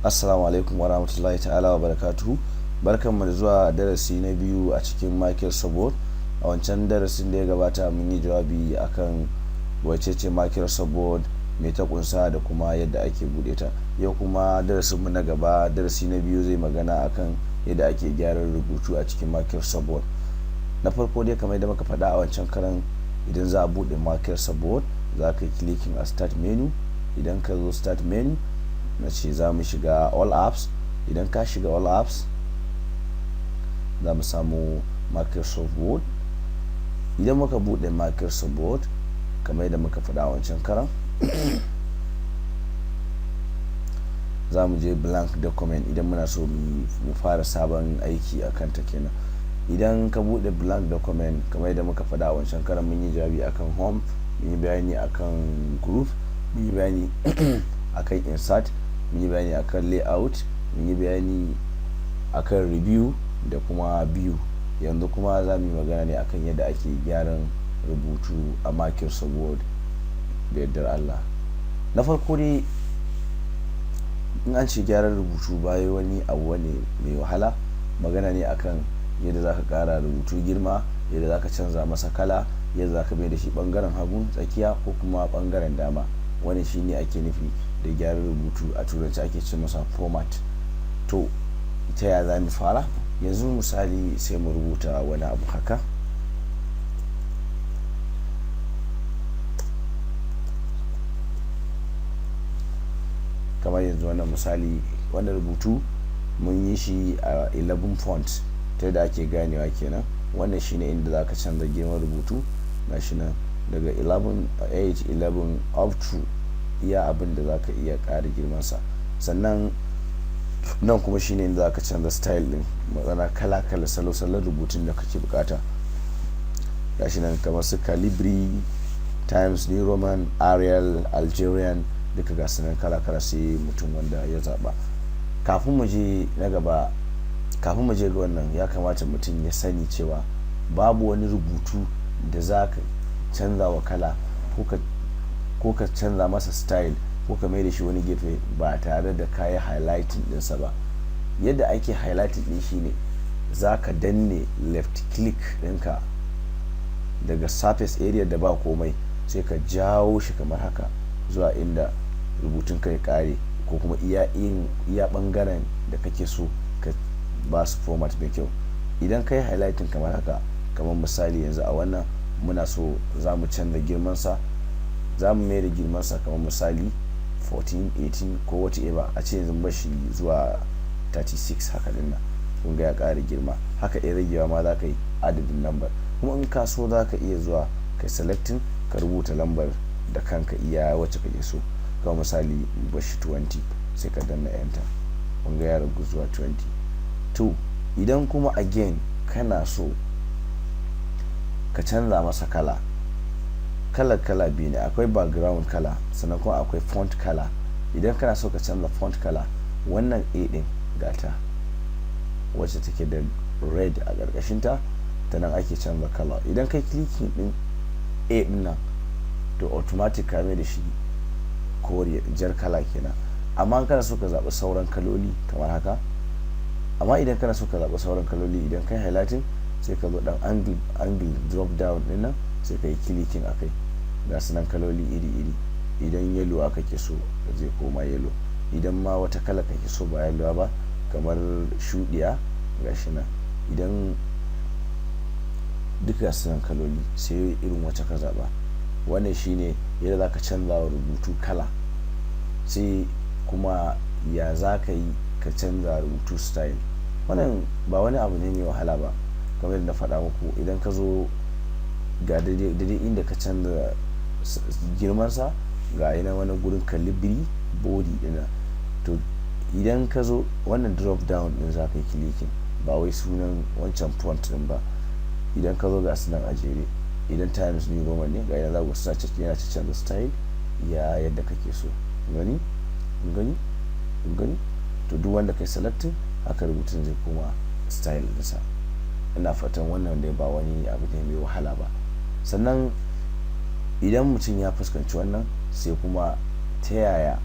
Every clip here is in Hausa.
Assalamu alaikum wa rahmatullahi ta'ala wa barakatuhu. Barkanmu da zuwa darasi na biyu a cikin Microsoft Word. A wancan darasin da ya gabata, mun yi jawabi akan wacece Microsoft Word, mai ta kunsa, da kuma yadda ake bude ta. Yau kuma darasinmu na gaba, darasi na biyu, zai magana akan yadda ake gyaran rubutu a cikin Microsoft Word. Na farko dai, kamar yadda muka faɗa a wancan karan, idan za a bude Microsoft Word, za ka yi clicking a Start menu. Idan ka zo Start menu, na ce za mu shiga All Apps. Idan ka shiga All Apps, za mu samu Microsoft Word. Idan muka bude Microsoft Word, kamar yadda muka faɗa a wancan karan, za mu je Blank Document idan muna so mu fara sabon aiki a kanta kenan. Idan ka bude Blank Document, kamar yadda muka faɗa a wancan karan, mun yi jawabi akan Home, mun yi bayani akan Group, mun yi bayani akan Insert, mun yi bayani akan Layout, mun yi bayani akan Review da kuma View. Yanzu kuma za mu yi magana ne akan yadda ake gyaran rubutu a Microsoft Word da yardar Allah. Na farko dai, in an ce gyaran rubutu, ba wani abu ne mai wahala. Magana ne akan yadda za ka kara rubutu girma, yadda za ka canza masa kala, yadda za ka mai da shi bangaren hagu, tsakiya ko kuma bangaren dama. Wani shine ake nufi da gyaran rubutu, a turanci ake ce masa format. To, ta ya za mu fara yanzu? Misali, sai mu rubuta wani abu haka. Kamar yanzu wannan misali, wannan rubutu mun yi shi a 11 font, ta yadda ake ganewa kenan. Wannan shine inda za ka canza girman rubutu. Gashi nan daga 11, 8, 11, up to iya abin da za ka iya ƙara girmansa. Sannan nan kuma shine inda za ka canza style din, ma'ana kala kala, salo salon rubutun da kake bukata. Gashi nan kamar su Calibri, Times New Roman, Arial, Algerian, duka ga nan kala kala, sai mutum wanda ya zaba. Kafin mu je na gaba, kafin mu je ga wannan, ya kamata mutum ya sani cewa babu wani rubutu da za ka canza wa kala ko ka canza masa style ko ka mai da shi wani gefe ba tare da ka yi highlighting dinsa ba. Yadda ake highlighting din shine za ka danne left click ɗinka daga surface area da ba komai, sai ka jawo shi kamar haka zuwa inda rubutun ka ya kare, ko kuma iya bangaren da kake so ka ba su format mai kyau. Idan ka yi highlighting kamar haka, kamar misali yanzu a wannan muna so za mu canza girmansa, za mu mai da girmansa kamar misali 14, 18 ko whatever, a ce yanzu bashi zuwa 36 haka din nan. Kun ga ya ƙara girma. Haka iya ragewa ma za ka yi adadin lambar. Kuma in ka so, za ka iya zuwa kai selecting, ka rubuta lambar da kanka iya wacce kake so. Kamar misali bashi 20, sai ka danna Enter. Kun ga ya ragu zuwa 20. To, idan kuma again kana so ka canza masa kala, kala kala biyu ne: akwai background color, sannan kuma akwai font color. Idan kana so ka canza font color, wannan A din gata wacce take da red a ƙarƙashinta, ta nan ake canza color. Idan kai clicking din A din nan, to automatic ka mai da shi kore, jar kala kenan. Amma kana so ka zaɓi sauran kaloli kamar haka, amma idan kana so ka zaɓi sauran kaloli, idan kai highlighting, sai ka zo dan angle drop down din nan, sai ka yi clicking akai. Ga su nan kaloli iri-iri. Idan yellow aka ke so, zai koma yellow. Idan ma wata kala kake so ba yellow ba, kamar shudiya, gashi nan. Idan duka su nan kaloli, sai irin wacce ka zaba. Wannan shine yadda za ka canza wa rubutu kala. Sai kuma ya za ka yi ka canza rubutu style? Wannan ba wani abu ne mai wahala ba. Kamar yadda na faɗa muku, idan ka zo ga daidai inda ka canza girmansa, ga ina wani gurin Calibri body dina. To, idan ka zo wannan drop down din, za ka yi clicking, ba wai sunan wancan font din ba. Idan ka zo, ga su nan a jere. Idan Times New Roman ne, ga yana za ku sa yana canza style ya yadda kake so. Gani, gani, gani. To, duk wanda kai selecting, haka rubutun zai koma style ɗinsa. Ina fatan wannan dai ba wani abu ne mai wahala ba. Sannan idan mutum ya fuskanci wannan, sai kuma ta yaya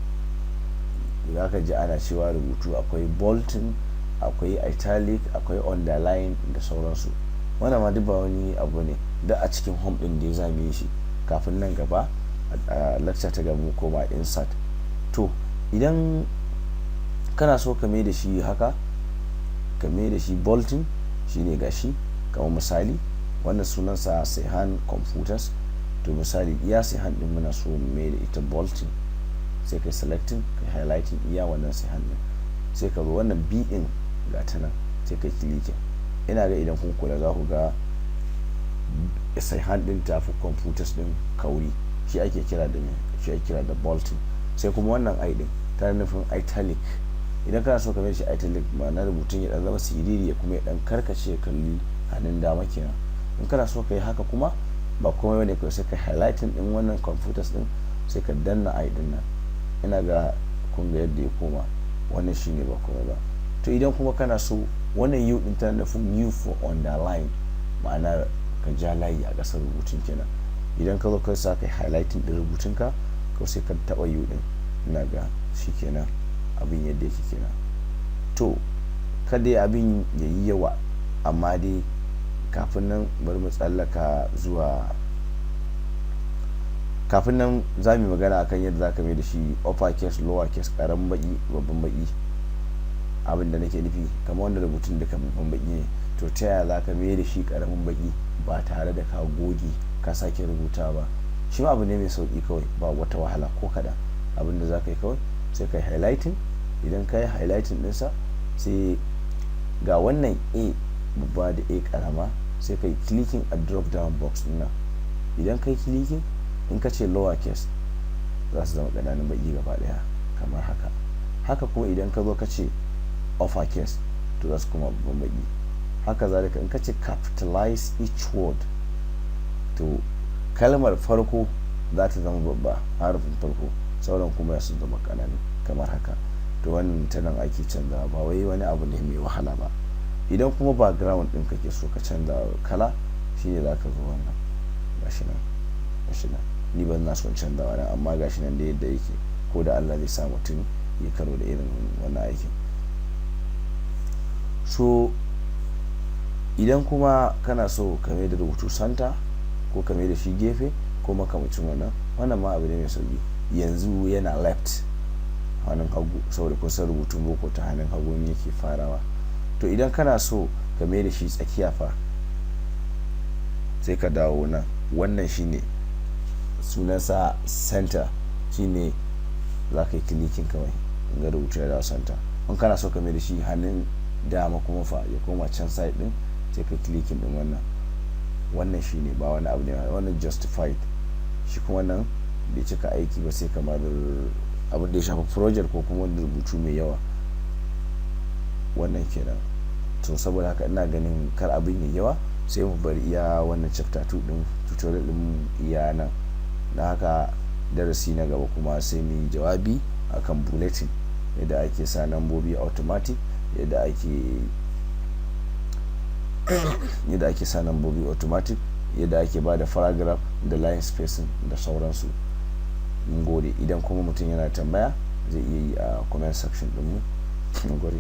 Za ka ji ana cewa rubutu akwai bolding, akwai italic, akwai underline da sauransu. Wannan ma duk ba wani abu ne da a cikin Home din da ya zame yi shi kafin nan gaba a lecture ta gaba mu koma Insert. To, idan kana so ka mai da shi haka, ka mai da shi bolding, shine gashi. Kamar misali wannan sunansa Sehan Computers. To, misali iya Sehan din muna so mu mai da ita bolding, sai kai selecting, kai highlighting iya wannan Sehan din, sai ka zo wannan B din, ga ta nan, sai kai clicking. Ina ga idan kun kula, za ku ga Sehan din tafi Computers din kauri. Shi ake kira da me? Shi ake kira da bolding. Sai kuma wannan I din ta nufin italic. Idan kana so ka mai shi italic, ma'ana rubutun ya dan zama siriri, ya kuma ya dan karkace ya kalli hannun dama kenan. In kana so ka yi haka kuma, ba komai bane, kawai sai ka highlighting din wannan Computers din, sai ka danna I din nan. Ina ga kun ga yadda ya koma. Wannan shine, ba komai ba. To, idan kuma kana so, wannan U din tana nufin U for underline, ma'ana ka ja layi a ƙasar rubutun kenan. Idan ka zo ka sa kai highlighting din rubutunka, ko sai ka taɓa U din, ina ga shikenan, abin yadda yake kenan. To, kada abin ya yi yawa, amma dai kafin nan bari mu tsallaka zuwa, kafin nan za mu yi magana akan yadda za ka mai da shi upper case, lower case, karamin baki, babban baki. Abin da nake nufi, kamar wanda rubutun duka babban baki ne, to ta yaya za ka mai da shi karamin baki ba tare da ka goge ka sake rubuta ba? Shi ma abu ne mai sauki kawai, ba wata wahala ko kaɗan. Abin da za ka yi kawai, sai ka yi highlighting. Idan ka yi highlighting ɗinsa, sai ga wannan A babba da A karama, sai ka yi clicking a drop down box ɗin nan. Idan ka yi clicking, in ka ce lower case, za su zama ƙananan baki gaba ɗaya kamar haka. Haka kuma idan ka zo ka ce upper case, to za su kuma babban baki. Haka zalika in ka ce capitalize each word, to kalmar farko za ta zama babba, harafin farko, sauran kuma su zama ƙananu kamar haka. To, wannan ta nan ake canza, ba wai wani abu ne mai wahala ba. Idan kuma background ɗin kake so ka canza kala, shine za ka zo wannan, gashi nan, gashi nan. Ni ban na son canza wannan, amma gashi nan da yadda yake, ko da Allah zai sa mutum ya karo da irin wannan aikin. So idan kuma kana so ka mai da rubutu center, ko ka mai da shi gefe, ko makamacin wannan, wannan ma abu ne mai sauki. Yanzu yana left, hannun hagu, saboda kusan rubutun boko ta hannun hagu yake farawa. To, idan kana so ka mai da shi tsakiya fa, sai ka dawo nan. Wannan shine sunansa center, shine za ka yi clicking kawai, ga rubutu ya dawo center. In kana so ka mai da shi hannun dama kuma fa, ya koma can side din, sai ka clicking din wannan. Wannan shine, ba wani abu ne. Wannan justified, shi kuma nan bai cika aiki ba, sai kamar abin da ya shafi project ko kuma wani rubutu mai yawa. Wannan kenan. To, saboda haka ina ganin kar abin ya yawa, sai mu bari iya wannan chapter 2 din tutorial din iya nan. Na haka darasi na gaba kuma sai mu yi jawabi akan bulletin, yadda ake sa nambobi automatic, yadda ake sa nambobi automatic, yadda ake ba da paragraph da line spacing da sauransu. Mun gode. Idan kuma mutum yana tambaya, zai iya yi a comment section dinmu. Mun gode.